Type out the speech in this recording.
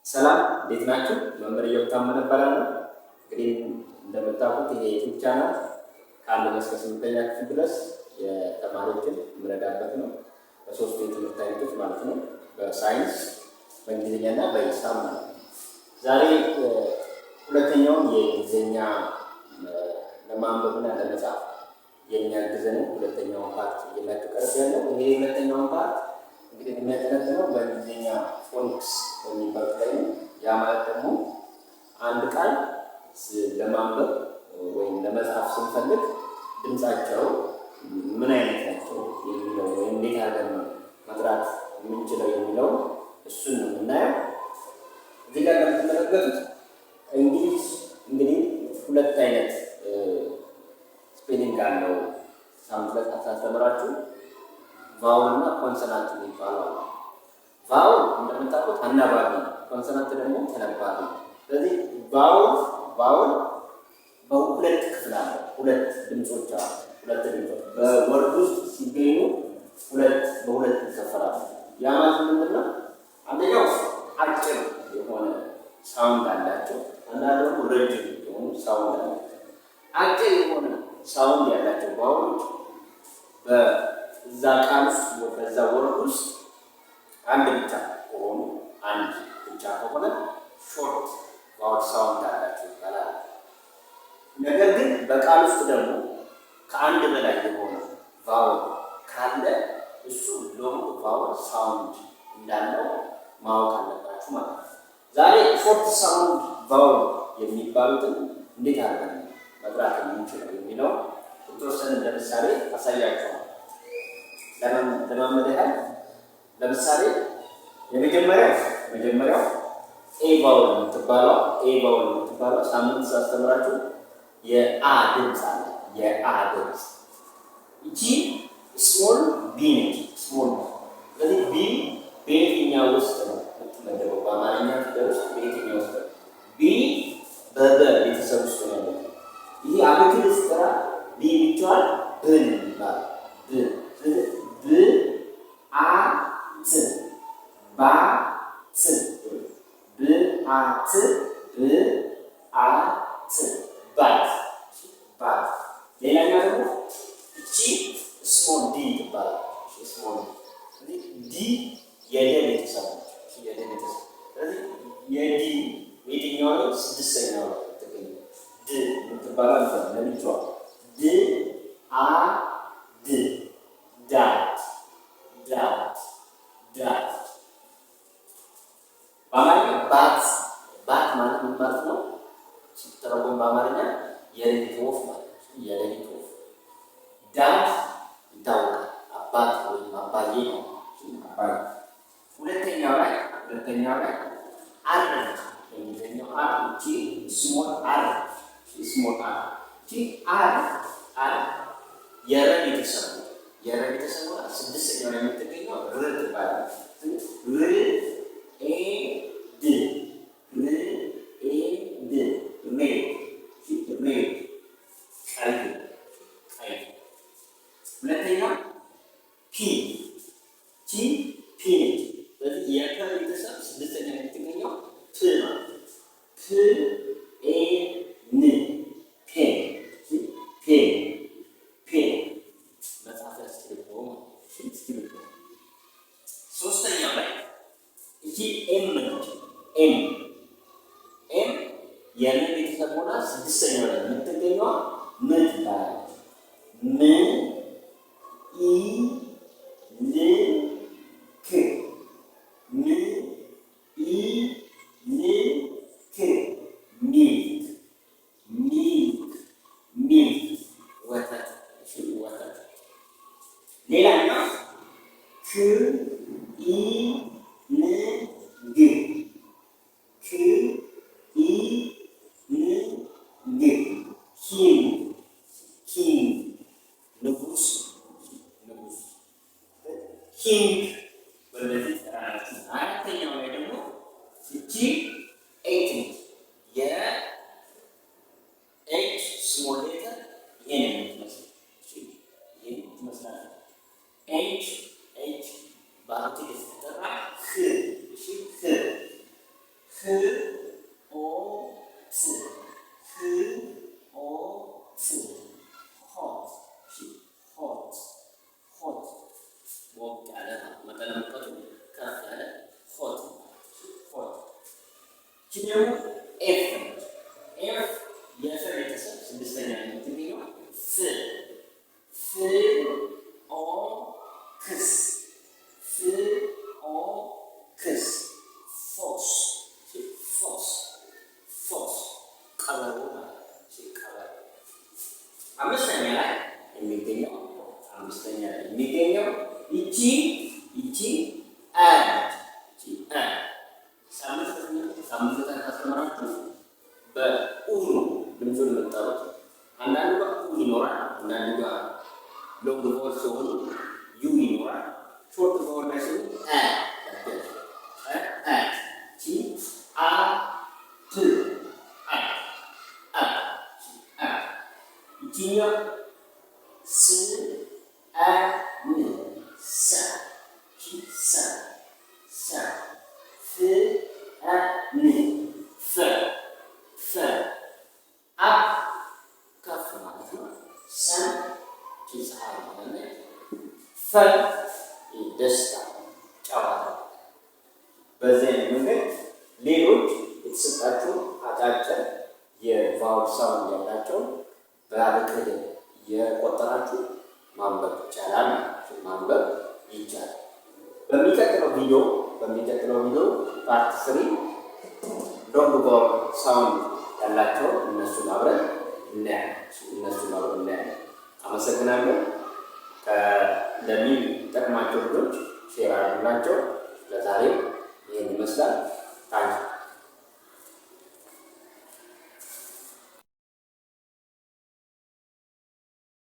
ሰላም እንዴት ናችሁ? መምህር ኢዮብ ታመነ እባላለሁ። እንግዲህ እንደምታውቁት ይሄ YouTube channel ከአንደኛ እስከ ስምንተኛ ክፍል ድረስ የተማሪዎችን የምረዳበት ነው። በሶስቱ የትምህርት አይነቶች ማለት ነው። በሳይንስ፣ በእንግሊዝኛ እና በሂሳብ ማለት ነው። ዛሬ ሁለተኛውን የእንግሊዝኛ ለማንበብና ለመጻፍ የሚያግዘንን ሁለተኛውን part ይዤላችሁ ቀርቤያለሁ። ይሄ ሁለተኛውን part እንግዲህ የሚያጠነጥነው በእንግሊዝኛ phonics በሚባሉት ላይ ነው። ያ ማለት ደግሞ አንድ ቃል ለማንበብ ወይም ለመጻፍ ስንፈልግ ድምፃቸው ምን አይነት ናቸው የሚለው ወይም እንዴት አድርገን ነው መጥራት የምንችለው የሚለው እሱን ነው የምናየው። እዚህ ጋር እንደምትመለከቱት እንግሊዝ እንግዲህ ሁለት አይነት spelling አለው። ሳምንት ዕለት ሳስተምራችሁ vowel እና consonant የሚባለው አለ። Vowel እንደምታውቁት አናባቢ ነው። Consonant ደግሞ ተነባቢ ነው። ስለዚህ vowel በሁለት ክፍል አለ። ሁለት ድምጾች አሉ። ሁለት ድምጾች በ word ውስጥ ሲገኙ ሁለት በሁለት ይከፈላሉ። ያ ማለት ምንድን ነው? አንደኛው አጭር የሆነ sound አላቸው። አንዳንድ ደግሞ ረጅም የሆኑ sound አላቸው። አጭር የሆነ sound ያላቸው vowel ኦች በዛ ቃል ውስጥ፣ በዛ word ውስጥ አንድ ብቻ ከሆኑ፣ አንድ ብቻ ከሆነ short vowel sound አላቸው ይባላል። ነገር ግን በቃል ውስጥ ደግሞ ከአንድ በላይ የሆነ vowel ካለ እሱ long vowel sound እንዳለው ማወቅ አለባችሁ ማለት ነው። ዛሬ short sound vowel የሚባሉትን እንዴት አድርገን መጥራት የምንችለው የሚለው የተወሰነ ለምሳሌ አሳያችኋለሁ። ለማመድ ያህል ለምሳሌ የመጀመሪያው መጀመሪያው A vowel የምትባለው፣ A vowel የምትባለው ሳምንት ሳስተምራችሁ የአ ድምፅ አለ። የአ ድምፅ እቺ small b ነች። Small b። ስለዚህ b በየትኛው ውስጥ ነው የምትመደበው? በአማርኛ ፊደል ውስጥ በየትኛው ውስጥ ነው? B በበ ቤተሰብ ውስጥ ነው ያለው። ይሄ አብክል ስጠራ B ብቻዋን ብ ነው የሚባለው። ብ። ስለዚህ ብ አ ት፣ ባ ት፣ ብ አ ት፣ ብ አ ት፣ bat፣ bat። ሌላኛው ደግሞ እቺ small d ትባላለች። Small d የደ ቤተሰብ ነች። የደ ቤተሰብ። ስለዚህ የ D የትኛው ነው? ስድስተኛው ነው የምትገኘው። ድ የምትባለው ለብቻዋ ድ አ ድ፣ dad፣ dad፣ dad። በአማርኛ bat። Bat ማለት ምን ማለት ነው? ሲተረጎም በአማርኛ የሌሊት ወፍ ማለት ነው። የሌሊት ወፍ። Dad ይታወቃል። አባት ወይም አባዬ ነው። አባዬ። ሁለተኛው ላይ R ነች። በእንግሊዝኛው R፣ እቺ small r፣ small r። እቺ R፣ R የረ ቤተሰብ ነው። የረ ቤተሰብ ሆና ስድስተኛው ላይ የምትገኘው ር ትባላለች። ር ኤ ድ፣ ር ኤ ድ፣ red፣ red፣ ቀይ፣ ቀይ። ሁለተኛ P፣ ቺ P ነች። ስለዚህ የፐ ቤተሰብ ስድስተኛ የምትገኘው ፕ ማለት ነው። ፕ ኤ ን፣ pen፣ pen፣ pen፣ መጻፊያ እስክሪብቶ፣ እስክሪብቶ። ሶስተኛው ላይ እቺ M ነች። M፣ M የመ ቤተሰብ ሆና ስድስተኛው ላይ የምትገኘዋ ም ትባላለች። ም ኢ ል ክ፣ ም ኢ ል ክ፣ milk፣ milk፣ milk፣ ወተት፣ ወተት። ሌላኛው ክ ኢ ን ግ፣ ክ ኢ ን ግ፣ king፣ king፣ ንጉስ፣ ንጉስ፣ king በእነዚህ ጠራናቸው። አራተኛው ላይ ደግሞ እቺ H ነች። የ H small letter ይሄን የምትመስል፣ ይሄን ትመስላለች። H፣ H በአብቲ ስትጠራ ህ፣ እሺ፣ ህ፣ ህ ህ ኦ ት፣ ህ ኦ ት፣ hot፣ hot፣ hot፣ ሞቅ ያለ፣ መጠነ ሙቀቱ ከፍ ያለ hot፣ hot። ይቺ ደግሞ F ነች። F የፈ ቤተሰብ ስድስተኛ የምትገኘው ፍ፣ ፍ ኦ ክስ፣ ፍ ኦ ክስ፣ fox፣ fox፣ fox፣ ቀበሮ ማለት ነው። ቀበሮ። አምስተኛ ላይ የሚገኘው ይቺ አ ነች። ይቺ አ ሳምንት ካስተማራችሁ በኡ ነው ድምፁን የምትጠሩት። አንዳንዱ ጋር ኡ ይኖራል፣ አንዳንዱ ጋር long vowel ሲሆኑ U ይኖራል። Short vowel ላይ ሲሆኑ አ አ ቺ አ ት፣ አ አ አ። ይቺኛው ስ አ ን፣ ሰ፣ ቺ ሰ፣ ሰ፣ ፍ አ ን፣ ፈ፣ ፈ፣ up ከፍ ማለት ነው። Sun ፀሐይ ማለት ነው። Fun ደስታ፣ ጨዋታ። በዚህ አይነት መንገድ ሌሎች የተሰጣቸው አጫጭር የ vowel sound ያላቸው በአበቅል እየቆጠራችሁ ማንበብ ይቻላል ማለት ነው። ማንበብ ይቻላል። በሚቀጥለው ቪዲዮ part 3 long vowel sound ያላቸውን እነሱን አብረን እናያለን። እነሱን አብረን እናያለን። አመሰግናለሁ። ለሚጠቅማቸው ልጆች share አድርጉላቸው። ለዛሬ ይህን ይመስላል።